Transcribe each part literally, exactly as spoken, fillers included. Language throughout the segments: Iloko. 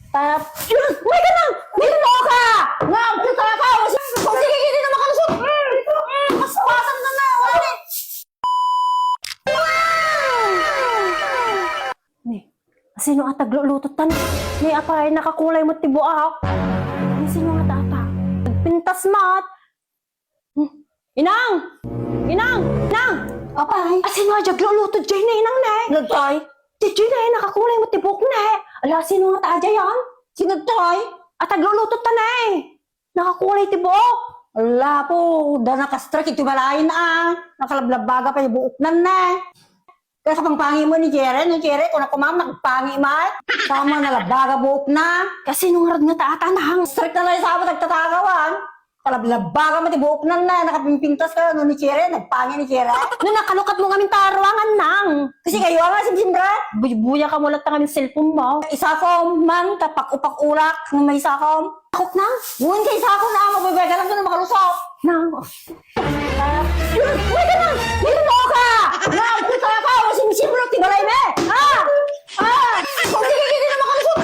Tap. Yun! May ka lang! May ka ka! Nga, ang puta ka! Sige, sige, hindi na makalusot! Mm, mm, paspasan na na! Wala ni! Ni, sino at agluluto tan? Ni, apay, nakakulay mo ti buak. Ni, sino nga ta ata? Nagpintas mat. Hmm. Inang! Inang! Inang! Apay? Asino a diay agluluto diay na, Inang, ne? Nagtay? Diay, diay, ne, nakakulay mo ti buok, ne? Ala, sino nga ta diay, ah? Sino tay? At agluluto ta, ne. Nakakulay ti buok. Ala po, da nakastrek iti balayen, ah. Nakalablabbaga pay buoknan, ne. Kaya sa pangpangi mo ni Jere, ni Jere, kung ako, ma'am, nagpangi, ma'am. Tama, nalabaga buok na. Kasi nung rad nga ta ata, nahang. Strict na lang sa abot, nagtatagawan. Kalablabaga mo, ti buok na na, nakapimpintas ka, no, ni Jere, nagpangi ni Jere. No, nakalukat mo ngamin ta ruangan, nang. Kasi kayo, nga, simsimbra. Buya-buya ka mo lang ngamin cellphone mo. Isa ko, man, kapak-upak-ulak, no, may isa ko. Ako, nang? Ngun kay sa ako na, mabibega lang ko na makalusot. Nang. Uy, ka, nang! Dito mo ka! Nang, puta ka! Wala sing siblo, ti balay me! Ah! Ah! Kung sige, hindi na makalusot!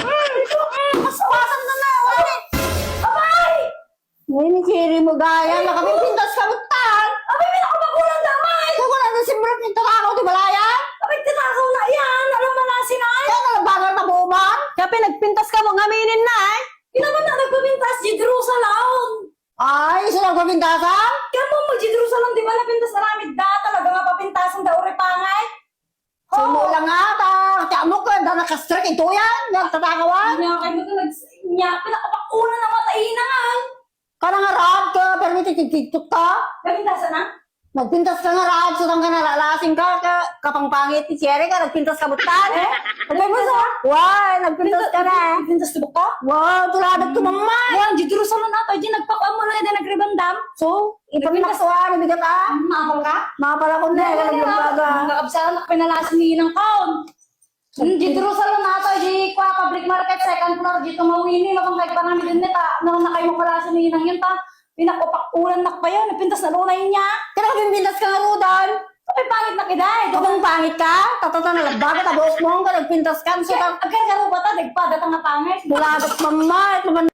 Mas pasan na na! Wala ni! Abay! Ngayon, kiri mo gaya, nakapimpintas ka butan! Abay, may nakapagulang damay! Kung wala na siblo, pinta ka ako, ti balayan! Abay, tinakaw na yan! Alam mo na, sinay! Kaya nalabangan na buo man! Kaya pinagpintas ka mo, ngaminin na eh! Di naman na nagpapintas, di Jerusalem! Ay, isu nagpapintasan? Kaya mo, mag-Jerusalem, di ba napintas aramid da? Talaga nga papintasan da, uripangay. Sumo lang nga, ta, ti amok, da nakastrek ito yan, yan, tatakawan. Nya, kayo mo ito, nag-, nya, pinakapakunan na mata, inangan. Kana nga rad ka, pero may tiktiktok ka? Napintasan na? Nagpintas ka nga rad, sutang ka nalalasing ka, ka, kapangpangit ti Cherry ka, nagpintas ka butan. Eh? Nagpintas ka? Why, nagpintas ka na. Nagpintas ka buka? Wow, tuladak tumamay. Wow, di Jerusalem na to, di nagpakuan mo lang, di nagribandam. So, ipagpintas ka, nabigat ah. Mapal ka? Mapal ako na, wala nang baga. Ang absalan, nakpinalasing ni Inang Kaon. Hmm, di Jerusalem na to, di kwa public market, second floor, di tumawini, mabang kay panami din nita. Nang nakay mo pala suminang yun, ta, pinakupakulan na pa yun, nagpintas na lunay niya. Kaya nagpintas ka nga rudan. Ay, pangit na kiday. Kung pangit ka, tatata na labaga, tabos mo, ang nagpintas ka, so, agkar ka rupa ta, dagpada ta nga pangit. Bulagat mamay, naman.